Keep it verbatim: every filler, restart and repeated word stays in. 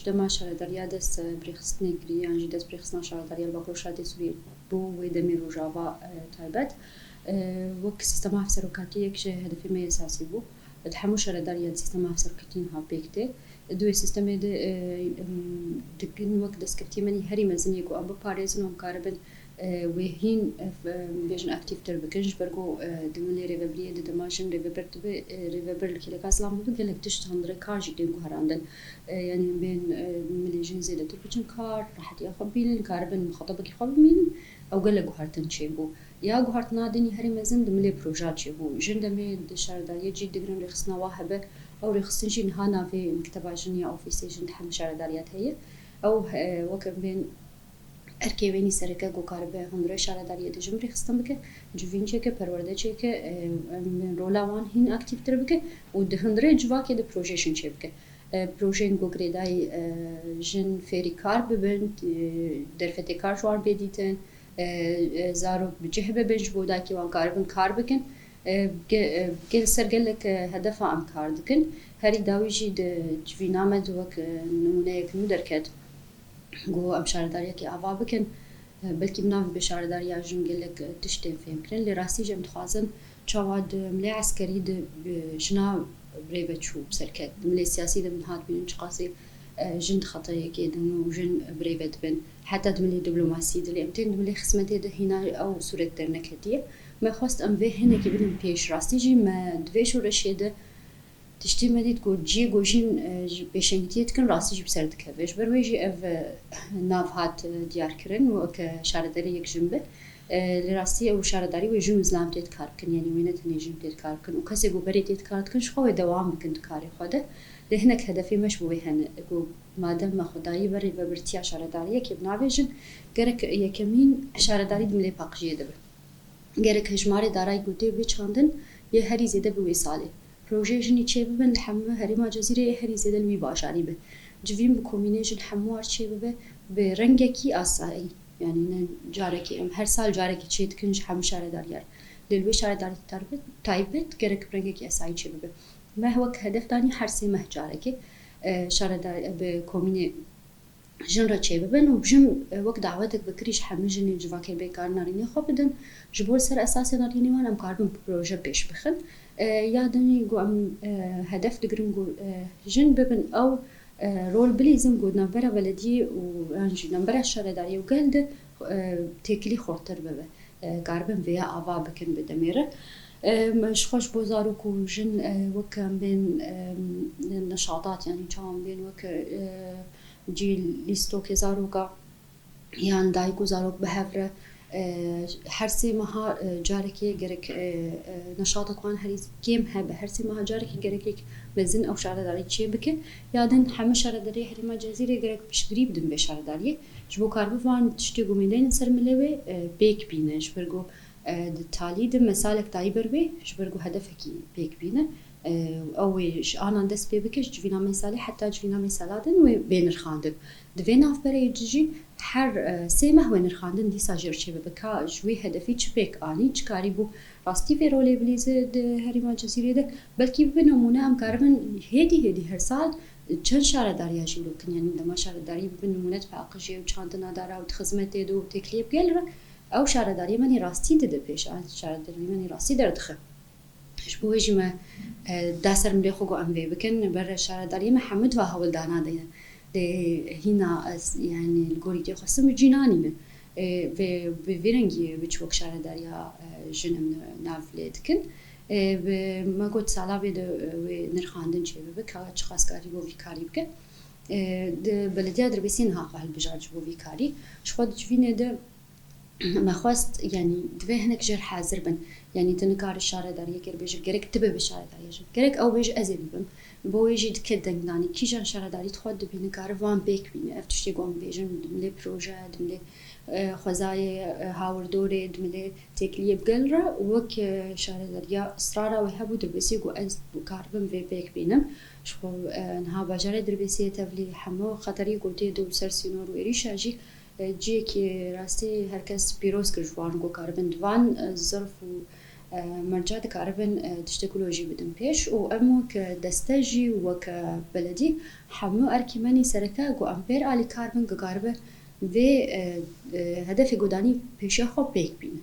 Dema şaredariya dest, e, bi rêxistinê kirî yan jî dest bi rêxistina şaredariya li Bakur û Şartê Sûriyê bû wê demê Rojava, e, taybet, e, wek sîstema hevserokatiyek ji hedefê me yê esasî bû. Di hemû şaredariya di sîstema hevserokatiyê niha pêk tê. Di wê sîstemê de, e, em, dikin wek destkeftiyê me yê herî mezin yê ku em biparêzin û em karibin, e, wê hîn, e, f-, e, bêjin aktîftir bikin, ji ber ku, e, di milê rêvebiriyê de dema jin rêvebir dibe, e, rêvebir li kêleka zilam dibe, gelek tişt hundirê kar jî tên guherandin. E, yanî bên, e, milê jin zêdetir biçin kar, rehetiya xwe bibînin, karibin mixatabekî xwe bimînin, ew gelek guhertin çêbû. Ya guhertina din yî herî mezin di milê proja çêbû. Jin demê di şaredariyê cî digirin rêxistina wa hebe, ew rêxistin jî niha navê mekteba jin ya ofîsê jin di hemî şaredariya de heye. Ew, e, wek em bên erkê wênî sereke ku karibe hundirê şaredariyê de jin rêxistin bike, civîn çêke, perwerde çêke, e, em, rola wan hîn aktîftir bike û di hundirê civakê de projeyê jin çêbike. E, projeyên ku girêdayî, e, jin fêrî kar bibin, e, derfetê kar ji wan bê dîtin, e, e, zarok bi cih bibin, ji bo dayikê wan karibin kar bikin. E, ge-, e, gel-, ser gelek, e, hedefa em kar dikin. Herî dawî jî di civîna me de wek, e, nimûneyek nû derket. Ku em şaredariyekê ava bikin, e, belkî bi navê bi şaredariya jin gelek, e, tişt tên fêhmkirin. Lê rastî jî em dixwazin çawa di milê eskerî de, e, jina birêve çû bi ser ket. Di milê siyasî de min hat bînin çiqasî, e, jin di xetayekê din û jin birêve dibin. Heta di milê diplomasî de, lê em tên di milê xizmetê de hîna ew sûret derneketiye. Me xwest em vê hinekî bidin pêş. Rastî jî me di vê şoreşê de tiştê me dît ku cihê ku jin, e, ji pêşengtiyê dikin, rastî jî bi ser dikeve. Ji ber wê jî ev, e, nav hat, e, diyarkirin, weke şaredarê yek jin be. E, li rastî ew şaredarî wê jin û zilam tê dikar bikin, yanî wê ne tenê jin tê dikar bikin û kesê ku berê tê dikar dikin, ji xwe wê dewam bikin di karê xwe de. Lê hinek hedefê me ji bo wê hene, ku madem me xwe dayî ber rêvebirtiya şaredariyekê bi navê jin, gerek yekemîn şaredarî di milê paqijiyê de be. Gerek hejmarê darayî ku tê bê çandin yê herî zêde bi wê salê. Projeyê jinî çêbibin li hemû herêma Cezîrê yê herî zêde li wî bajarî be. Civîn bi komînê jin hemû war çêbibe bi rengekî asayî. Yanî ne carekê em her sal carekê çê dikin ji hemû şaredariyan. Lê li wê şaredarî taybet, taybet gerek bi rengekî asayî çêbibe. Me wek hedef danî her sê meh carekê, e, şaredar-, bi komînê jin re çêbibin û jin, e, wek dawetek vekirî ji hemû jinên civakê bê kar nerînê xwe bidin. Ji bo li ser esasê nerînê wan em karibin proje pêş bixin. E, ya dinî ku em, e, hedef digirin ku, e, jin bibin ew, e, rol bilîzin ku navbera belediyê û yan jî navbera şaredariyê û gel de, e, têkilî xurtir bibe. E, karibin vêya ava bikin bi demê re. E, me ji xwe ji bo zarok û jin, e, wek em bên, e, neşatat, yanî çawa em bên wek, e, cî lîstokê zaroka yan dayik û zarok bi hev re, e, her sê meha, e, carekê gerek, e, e, neşatek wan herî kêm hebe, her sê meha carekê gerek yek mezin ew şaredarî çê bike. Ya din hemû şaredariyê herêma Cezîrê gerek piştgirî bidin vê şaredariyê. Ji bo karibin van tiştê ku mêdeynin ser milê wê, e, pêk bîne. Ji ber ku, e, di talî de mesalek dayî ber wê, ji ber ku hedefekî pêk bîne. E, ew wê ji anan dest pê bike, ji civîna mesalê heta civîna mesela din wê bê nirxandin. Di vê navbereyê de jî her, e, sê meh wê nirxandin dîsa jê re çêbibe ka ji wê hedefî çi pêk anî, çi karî bû rastî vê rolê bilîze di herêma Cezîrê de. Belkî bibe nimûne, em karibin hêdî hêdî her sal çend şaredariya jî wilo bikin. Yanî dema şaredarî bibe nimûne di paqijê û çandina dara û di xizmetê de û têkiliyê bi gel re, ew şaredariyê me nê rastî dide pêş, an şaredariyê me nê rastî derdixe. Ji bo wê jî me, e, da ser milê xwe ku em vê bikin, ber şaredariyê me hemû di va hewldana de ye. Lê hîna ez, yanî li gorî tê xwestim bi cî nanîne. E, vê, bi vî rengî bi çi wek şaredariya, e, jin em nav lê dikin. E, bi, me got sala vê de, e, wê nirxandin çêbibe, ka çiqas karî bo vî karî bike. E, di belediya Dirbêsiyê niha xwe hilbijar ji bo vî karî. Ji xwe di civînê de me xwest, yanî divê hinek jêr hazir bin. Yanî tu nikarî şaredariyekê re bêjî, gerek tu bibe şaredariyê jin. Gerek ew bêje ez ê bibim. Bo wê jî dike dengdanî. Kîjan şaredarî dixwe dibî nikare van pêk bîne. Ev tiştê ku em bêjin, di milê proje, di milê, e, xwezayê, e, hawirdorê, di milê têkiliyê bi gel re wek, e, şaredariya israra wê hebû Dirbêsiyê ku ez karibim vê pêk bînim. Ji xwe, e, niha bajarê Dirbêsiyê tevlî hemû xeterî ku tê de û ser sînor û êrîşa jî, e, cihekî rastî her kes pîroz kir ji wan ku karibin di van, e, zirf û, Merca dikaribin tiştek wilo jî bidin pêş û em weke deste jî weke beledî hemû erkê me nî sereke ku em pêr alîkar bin ku karibe vê hedefê ku danî pêşiya xwe pêk bîne.